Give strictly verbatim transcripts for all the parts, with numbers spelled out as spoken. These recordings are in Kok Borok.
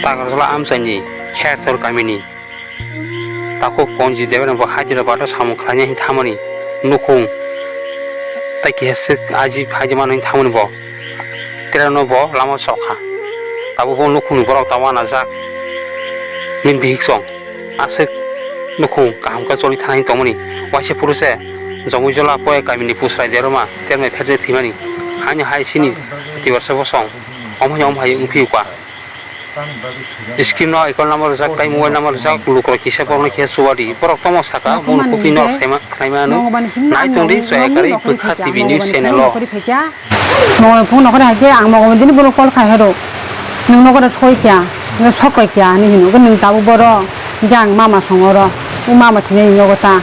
Takarjala amchaini Khertor kamini takhuk Ponji Debbarma bo Hyderabad o samung khlaina hinwi thangmani nukhung tei kisa swk aji phaidi mano hinwi thangmani bo terano bo lama chokha. Tabuk bo nukhungni borok ta uanajak bini bihik song aswk nukhung kaham khe choli thana hinwi tongmani. Waisa phuru se Jomuijola Poya kamini Pusrai Debbarma termai pherjak thwimani haino hai sini Tiprasa bosong omo hai omo hai wngphi ukha. Screen o account number rijak tei mobile number rijak, lukurok kisa borokno kisa chuba di. Borok tamo saka, boni kophi norok saima khlaima ano. Nai tong di, soya karwi Bwkha T V news channel o. Mokol phone nokore hai khe ang mokol dini bono call khai hero. Nwng nokore soi kya, nwng sok koi kya hinwi hino. Nwng tabuk boro, hingke ang mama song oro. O mama thwinai nogo ta.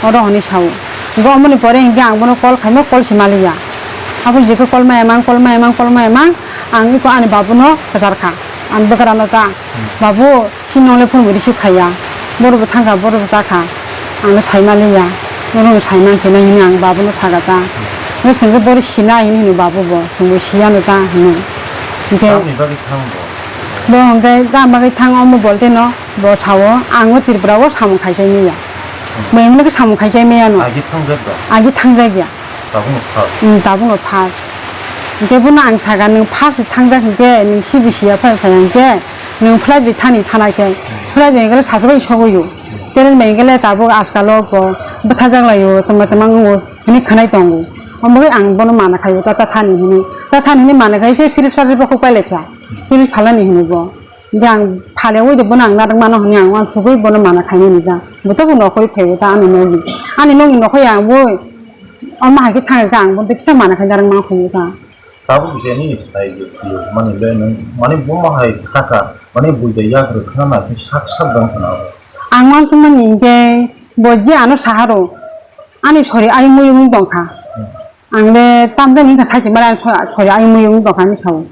Oro hwnwi sao. Hingke omoni pore hingke ang bono call khaima call se maliya. Abo jikhe call maya mang, call maya mang, call maya mang. Ang iko ani babuno kwchar kha. Ang bwkrano ta, "Babu, chini nongle phone bo receive khaiya. Borok bo thangkha, borok bo chakha. Ang no sai maliya. Norok no sai mankhe na," hinwi ang babuno sakha ta. Hwnkhe chwngkhe borok sina hinwi hino babu bo. Chwngbo siyano ta hinwi. Hwnkhe tamni bagwi thang bo? Bo hwnkhe tamni bagwi thang omo bolte no bo sao, "Ang o Tripura o samung khaisai manya." Bo hwnkhe samung khaisai manya no. Agi thangjak da? Agi thangjak ya. Tabukno first? Hmm, tabukno first. Hingke bono ang sakha, "Nwng first thangjak hingke, nwng C B C ya phai phai hingke, nwng flight bai thani thanai khe, flight bai hingke sachabai sogwi o. Train bai hingke tabuk ajkal o bo bwthajak lai o, tongma tongma wng o," hinwi khwnai tongo. Omo bagwi ang bono mana khai o, ta, ta thani hinwi. Ta thani hinwi mana khai se fridge sari bo khuk pai lai kha. Fridge phalani hinwi bo. Hingke ang phale oi de bono ang narwk mano hinwi ang uansugwi bono mana khaimani ta. Bo tabuk nokhorwi phaibo ta ani nokni. Ani nokni nokhorwi ang bo. Omo hai khe thang khe ang bo kisa mana khai narwk mano hinwi ta. Tabuk je nini sai je phiyo mani le nwng mani bo ma hai kha kha mani bui de yak rw khna na khe sak sak dong khna. Ang uansukmani hingke bo je ano saharo ani sori ayung muyung wng tong kha. Ang le tamjani wngkha saichung bai ang sori ayung muyung wng tong kha hinwi sao.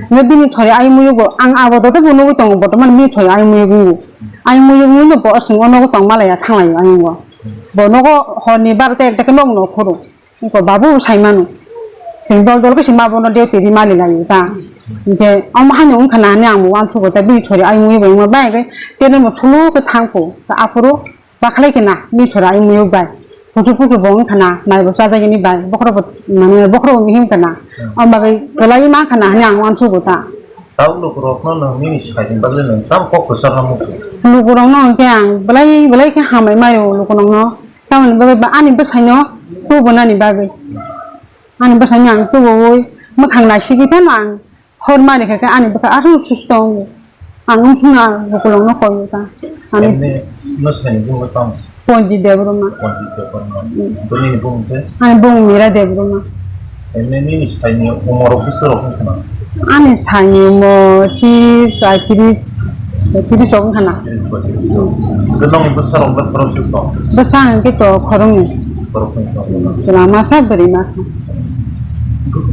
Hingke bini sori ayung muyung bo ang abo joto bo nugwi tongo bortoman bini sori ayung muyung wng. Ayung muyung wng no bo chwng o nogo tong malaya thang lai o ayung o. Bo nogo hor ni barota ekta khe nog nokhoro. Eko babu sai mano. Chwng dol dol khe se ma bono duty ri mali lai ta. Hingke omo haino wngkha na hinwi ang bo uansukgo ta bini sori ayung muyung bo wngma bai khe tei no sulu khe thang kho ta aphuru. Bakhlai khe na, bini sori ayung muyung bai. Kuchuk kuchuk bo wng kha na, mai bo chajak ni bai. Bokhorok bo, mane, bokhorok bo mihim kha na. Hmm. Omo bagwi kwlaiwi man kha na hinwi ang uansukgo ta. Tabuk lukurokno nwng nini sakni bagwi nwng tamo kok kwchar no muchung? Lukurokno hwnkhe ang belai belai khe hambai maio lukurokno. Tamoni bagwi ba ani bwsaino tubunani bagwi. Ani bwsaino ang tubuwi mwkhang naisigwi phano ang Hor mani khe ani bwkha aswk susto wngo. Ang wngkha na lukurokno koi ta. Ani emni no saini bumung tamo? Ponji Debbarma. Ponji Debbarma. Mm. Bini bumung khe? Ani bumung Mira Debbarma. Emni nini saini umor bwswk rok wngkha na? Ani saini umor tris, paitris, paitris rok wngkha na. Tris, paitris rok. Hwnkhe nokni bwsarok da khoroksa tong? Bwsa hwnkhe to khoroknwi. Khoroknwi tong. Chwla masa, bwrwi masa.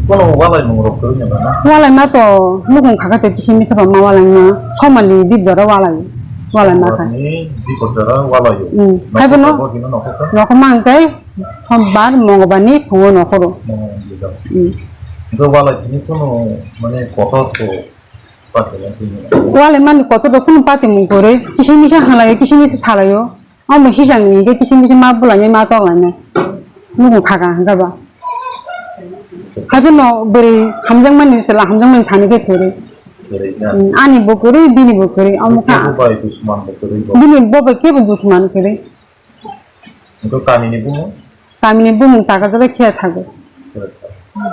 Bono walai mung rok kwrwi nang na? Walai ma to, mukung kha khe to kisa misa ba ma walai ma. Somani bibdoro walai. Walai ma kha. Somani bibdoro walai. Hmm. Hai bono. Nokho ma hwnkhe sombar, mongolbar ni phungo nokhoro. Mongolbar ni phungo. Hmm. Hwnkhe walai tini phano mane kotor to pati mung kwrwi. Walai mani kotor to phano pati mung kwrwi. Kisa misa halai, kisa misa salai o. Omo hisang ni hingke kisa misa ma bwlainai ma toklainai. Nukung kha kha hingke ba. Haikhe no bwrwi hamjakmani chwla hamjakmani thani khe kwrwi. Kwrwi na? Mm, ani bo kwrwi, bini bo kwrwi, omo kha. Kebo bai dushman bo kwrwi bo. Bini bo bai kebo dushman kwrwi. Hingke kamini bumung? Kamini bumung taka jora khe thago. Khe thago.